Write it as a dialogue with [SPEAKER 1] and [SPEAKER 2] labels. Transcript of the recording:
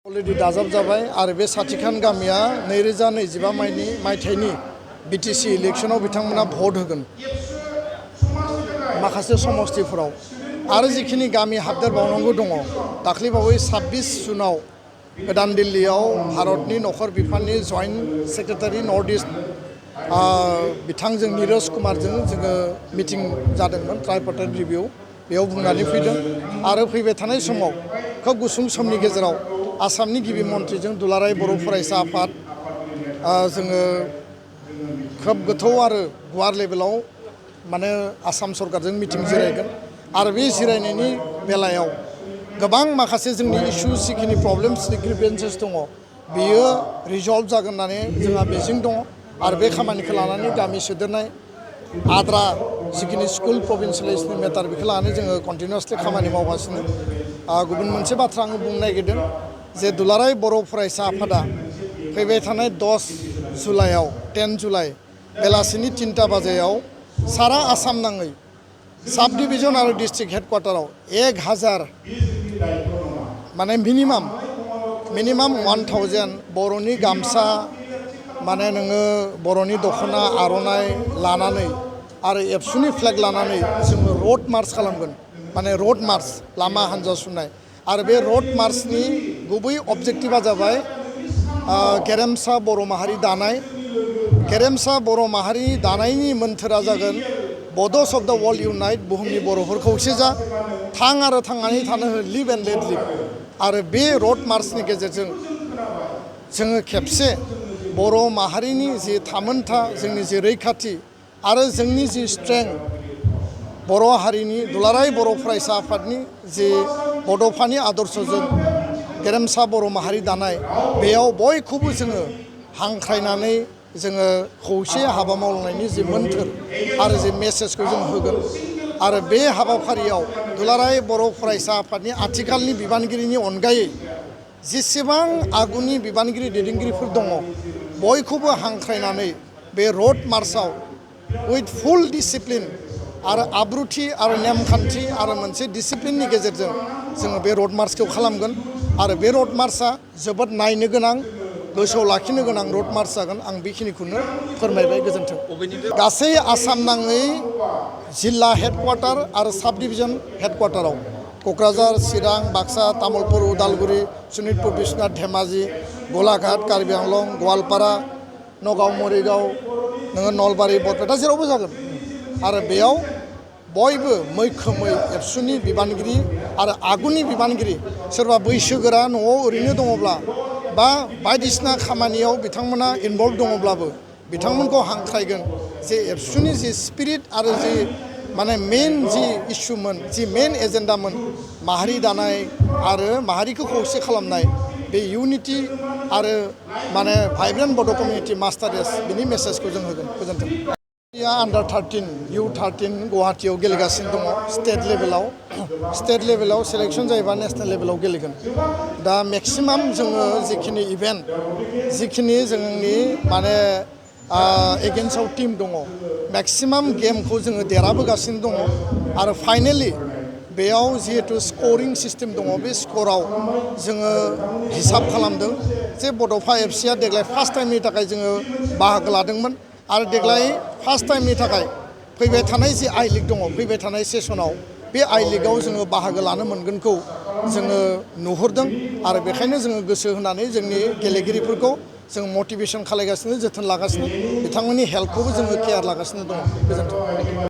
[SPEAKER 1] already दाजाब जाबाय आरो बे साथिखान गामिया 2025 मायथाइनि बिटिसि इलेक्शनाव बिथांमोना भट होगोन माखासे समस्तिफोराव आरो जिखिनि गामि हाबदेरबावनांगौ दङ दाख्लैबावै 26 जुनाव गोदान दिल्लीयाव भारतनि नखर बिफाननि जइन्ट सेक्रेटारि नर्थ इस्ट बिथांजों नीरज कुमारजों जोङो मिटिं जादोंमोन ट्राइपार्टाइट रिभिउ बेयाव बुंनानै फैदों आरो फैबाय थानाय समाव खोब गुसुं समनि गेजेराव आसामनि गिबि मन्थ्रिजों दुलाराय बर' फरायसा आफाद जोङो खोब गोथौ आरो गुवार लेभेलाव माने आसाम सरकारजों मिटिं जिरायगोन आरो बे जिरायनायनि बेलायाव गोबां माखासे जोंनि इस्युस जिखिनि प्रब्लेम्स ग्रिभेन्सेस दङ बेयो रिजल्भ जागोन होननानै जोंहा मिजिं दङ आरो बे खामानिखौ लानानै गामि सोदेरनाय आद्रा जिखिनि स्कुल प्रभिन्सियेलाइजेसननि मेटार बेखौ लानानै जोङो कन्टिनिउसलि खामानि मावगासिनो गुबुन मोनसे बाथ्रा आङो बुंनो नागिरदों जे दुलाराय बर' फरायसा आफादा फैबाय थानाय 10 जुलाइआव 10 जुलाइ बेलासिनि 3टा बाजियाव सारा आसाम नाङै साब डिभिजन आरो डिस्ट्रिक्ट हेडक्वार्टाराव 1000 माने मिनिमाम 1000 बर'नि गामसा माने नोङो बर'नि दख'ना आर'नाइ लानानै आरो एबसुनि फ्लेग लानानै जोङो रोड मार्च खालामगोन माने रोड मार्च लामा हान्जा सुनाय आरो बे रोड मार्चनि गुबै अबजेक्टिभा जाबाय गेरेमसा बर' माहारि दानाय गेरेमसा बर' माहारि दानायनि मोन्थोरा जागोन बड'स अफ द वर्ल्ड इउनाइट बुहुमनि बर'फोर खौसे जा थां आरो थांनानै थानो हो लिभ एन्ड लेट लिभ आरो बे रोड मार्चनि गेजेरजों जोङो खेबसे बर' माहारिनि जि थामोनथा जोंनि जि रैखाथि आरो जोंनि जि स्ट्रेंथ बर' हारिनि दुलाराय बर' फरायसा आफादनि जि बड'फानि आदर्शजों गेरेमसा बर' माहारि दानाय बेयाव बयखौबो जोङो हांख्रायनानै जोङो खौसे हाबा मावलांनायनि जि मोन्थोर आरो जि मेसेजखौ जों होगोन आरो बे हाबाफारियाव दुलाराय बर' फरायसा आफादनि आथिखालनि बिबानगिरिनि अनगायै जेसेबां आगुनि बिबानगिरि दैदेनगिरिफोर दङ बयखौबो हांख्रायनानै बे रोड मार्चआव उइथ फुल डिसिप्लिन आरो आब्रुथि आरो नेमखान्थि आरो मोनसे डिसिप्लिननि गेजेरजों जोङो बे रोड मार्चखौ खालामगोन आरो बे रोड मार्चआ जोबोद नायनो गोनां गोसोआव लाखिनो गोनां रोड मार्च जागोन आं बेखिनिखौनो फोरमायबाय गोजोन्थों गासै आसाम नाङै जिल्ला हेडक्वार्टार आरो साब डिभिजन हेडक्वार्टाराव क'क्राझार चिरां बाक्सा तामुलपुर उदालगुरि शोणितपुर बिश्वनाथ धेमाजि गलाघाट कार्बि आंलं गवालपारा नगाव मरिगाव नोङो नलबारि बरपेटा जेरावबो जागोन आरो बेयाव बयबो मैखोमै एबसुनि बिबानगिरि आरो आगुनि बिबानगिरि सोरबा बैसोगोरा न'आव ओरैनो दङब्ला बा बायदिसिना खामानियाव बिथांमोना इनभल्भ दङब्लाबो बिथांमोनखौ हांख्रायगोन जे एबसुनि जि स्पिरिट आरो जि माने मेन जि इस्युमोन जि मेन एजेन्डामोन माहारि दानाय आरो माहारिखौ खौसे खालामनाय बे इउनिटि आरो माने भाइब्रेन्ट बड' कमिउनिटि मास्टारेस बिनि मेसेजखौ जों होगोन गोजोन्थों आन्डार 13 U13 गुवाहाटीयाव गेलेगासिनो दङ स्टेट लेभेलाव सेलेक्सन जायोबा नेसनेल लेभेलाव गेलेगोन दा मेक्सिमाम जोङो जिखिनि इभेन्ट जिखिनि जोंनि माने एगेन्स्टआव टीम दङ मेक्सिमाम गेमखौ जोङो देरहाबोगासिनो दङ आरो फाइनेलि बेयाव जिहेतु स्करिं सिस्टेम दङ बे स्कराव जोङो हिसाब खालामदों जे बड'फा एफसिआ देग्लाय फार्स्ट टाइमनि थाखाय जोङो बाहागो लादोंमोन आरो देग्लाय फार्स्ट टाइमनि थाखाय फैबाय थानाय जि आइ लिग दङ फैबाय थानाय सेसनाव बे आइ लिगाव जोङो बाहागो लानो मोनगोनखौ जोङो नुहुरदों आरो बेखायनो जोङो गोसो होनानै जोंनि गेलेगिरिफोरखौ जों मटिभेसन खालामगासिनो जोथोन लागासिनो बिथांमोननि हेल्थखौबो जोङो केयार लागासिनो दङ गोजोन्थों